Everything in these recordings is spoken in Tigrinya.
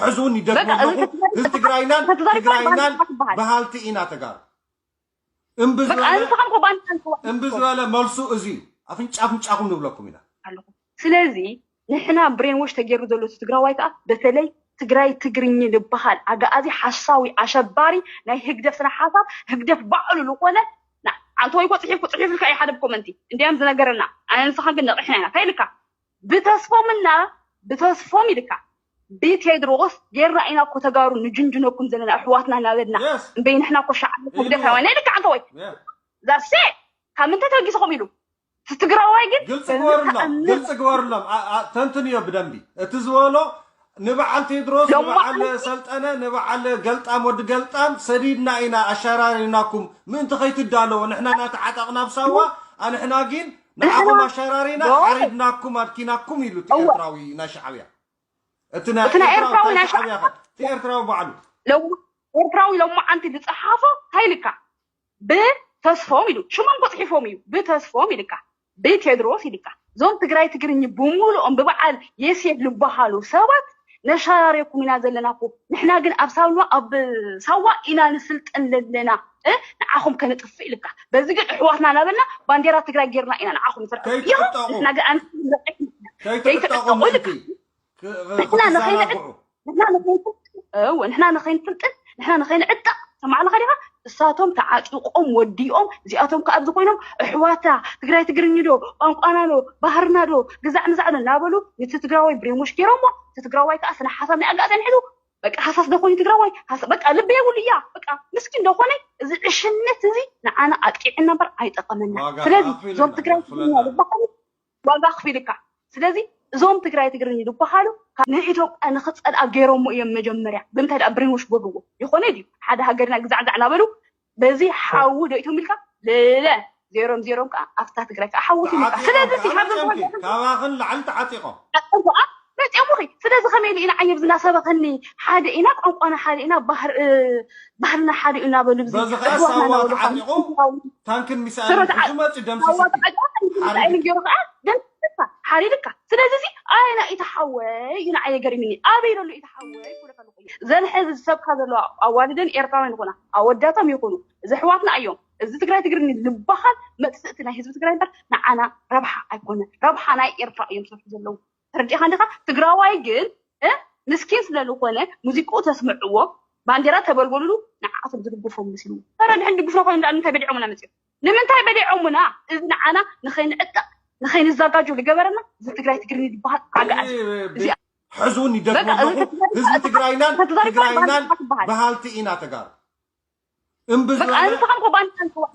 ሕዚ እውን ይደግሞ ኣለኹ። ህዝቢ ትግራይናን ትግራይናን በሃልቲ ኢና ተጋሩ። እምቢ ዝበለ እምቢ ዝበለ መልሱ እዚ እዩ። ኣፍንጫ ኣፍንጫኹም ንብለኩም ኢና። ስለዚ ንሕና ብሬንዎሽ ተገይሩ ዘሎ ትግራዋይ ከዓ በተለይ ትግራይ ትግርኝ ዝበሃል ኣጋኣዚ ሓሳዊ ኣሸባሪ ናይ ህግደፍ ስነ ሓሳብ ህግደፍ ባዕሉ ዝኾነ ኣንተ ወይ ኮ ፅሒፍ ፅሒፍ ልካ ሓደ ኮመንቲ እንዲያም ዝነገረና ኣነ ንስኻ ግን ነቂሕና ኢና እንታይ ልካ ብተስፎምና ብተስፎም ኢልካ ብቴድሮስ ጌርና ኢና እኮ ተጋሩ ንጅንጅነኩም ዘለና ኣሕዋትና እናበልና እምበይ ንሕና እኮ ሸዓብ ህግደፍ ኣይዋና ኢልካ ኣንተ ወይ ዛሴ ካብ ምንታይ ተበጊስኹም ኢሉ ትግራዋይ ግን ግልፂ ግበሩሎም፣ ግልፂ ግበሩሎም። ተንትንዮ ብደንቢ እቲ ዝበሎ ንበዓል ቴድሮስ፣ ንበዓል ሰልጠነ፣ ንበዓል ገልጣም ወዲ ገልጣም ሰዲድና ኢና ኣሸራሪናኩም ምእንቲ ከይትዳለዎ ንሕና እናተዓጠቕና ኣብ ሳዋ ኣንሕና ግን ንዓኹም ኣሸራሪና ሓሪድናኩም ኣድኪናኩም ኢሉ እቲ ኤርትራዊ ናይ ሻዕብያ። እቲ ናይ ኤርትራዊ ናይ ሻዕብያ እቲ ኤርትራዊ ባዕሉ ኤርትራዊ ሎማዓንቲ ዝፀሓፎ እንታይ ኢልካ ብተስፎም ኢሉ ሽሞም ኮ ፅሒፎም እዩ ብተስፎም ኢልካ ብቴድሮስ ኢልካ እዞም ትግራይ ትግርኝ ብሙሉኦም ብበዓል የሴፍ ዝበሃሉ ሰባት ነሻራርየኩም ኢና ዘለና እኮ ንሕና ግን ኣብ ሳዋ ኣብ ሳዋ ኢና ንስልጥን ዘለና ንዓኹም ከነጥፍእ ኢልካ በዚ ግን ኣሕዋትና እናበልና ባንዴራ ትግራይ ጌርና ኢና ንዓኹም ንሰርሐኩም ንሕና ግን ኣንስለቀ ከይትዕጠቑ ምእንቲ ንሕና ንኸይንዕጠቕ ንሕና ንኸይንስልጥን እወ ንሕና ንኸይንስልጥን ንሕና ንኸይንዕጠቕ ሰማዕለኻ ዲኻ እሳቶም ተዓጢቖም ወዲኦም እዚኣቶም ከዓ ኣብዚ ኮይኖም ኣሕዋታ ትግራይ ትግርኝ ዶ ቋንቋና ዶ ባህርና ዶ ግዛዕ ንዛዕ ዶ እናበሉ ነቲ ትግራዋይ ብሬንዎሽ ገይሮሞ እቲ ትግራዋይ ከዓ ስነ ሓሳብ ናይ ኣጋእዝያን ሒዙ በቃ ሃሳስ ዶ ኮይኑ ትግራዋይ በቃ ልቢ የብሉ እያ በቃ ምስኪን ዶ ኮነ እዚ ዕሽነት እዚ ንዓና ኣጥቂዕና እምበር ኣይጠቐመና ስለዚ እዞም ትግራይ ትግርኛ ዝበሃሉ ዋጋ ኣኽፊልካ ስለዚ እዞም ትግራይ ትግርኝ ዝበሃሉ ንኢትዮጵያ ንክፀልኣ ገይሮሞ እዮም መጀመርያ ብምንታይ ደኣ ብሬንዎሽ ገብርዎ ይኾነ ድዩ ሓደ ሃገርና ግዛዕዛዕ እናበሉ በዚ ሓዊ ዶ ኢቶም ኢልካ ልለ ዜሮም ዜሮም ከዓ ኣብታ ትግራይ ከዓ ሓዊ ኢልካ ስለዚ ካባኽን ላዕሊ ተዓጢቖም መፅኦምኺ ስለዚ ከመይ ኢሉ ኢና ዓየብ ዝናሰበኸኒ ሓደ ኢና ቋንቋና ሓደ ኢና ባህልና ሓደ እዩ እናበሉ ታንክን ሚሳይልን ሒዙ መፂ ደምስስኪ ገይሩ ከዓ ደምስስካ ሓሪድካ ስለዚ እዚ ኣየና ኢቲ ሓወይ እዩ ንዓየ ገሪምኒ ኣበይ ደሎ ኢቲ ሓወይ ክብለካ ኣለኩ ዘን ሕዚ ዝሰብካ ዘሎ ኣዋልደን ኤርትራውያን ይኮና ኣወዳቶም ይኮኑ እዚ ኣሕዋትና እዮም እዚ ትግራይ ትግርኒ ዝበሃል መጥፍእቲ ናይ ህዝቢ ትግራይ እምበር ንዓና ረብሓ ኣይኮነ ረብሓ ናይ ኤርትራ እዮም ዝሰርሑ ዘለዉ ተረዲእካ እንዲኻ ትግራዋይ ግን ምስኪን ስለዝኾነ ሙዚቅኡ ተስምዕዎ ባንዴራ ተበልበሉሉ ንዓቶም ዝድግፎም ምስሉ ረ ድሕን ድግፍና ኮይኑ ዳ ንምንታይ በዲዖምና መፅኦም ንምንታይ በዲዖምና እዚ ንዓና ንኸይንዕጠቕ ንኸይንዘጋጁ ዝገበረና እዚ ትግራይ ትግርኒ ዝበሃል ዓጋኣት ሕዚ እውን ይደግሞ ኣለኹ ህዝቢ ትግራይናን ትግራይናን በሃልቲ ኢና ተጋሩ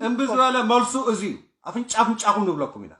እምቢ ዝበለ መልሱ እዚ እዩ ኣፍንጫ ኣፍንጫኹም ንብለኩም ኢና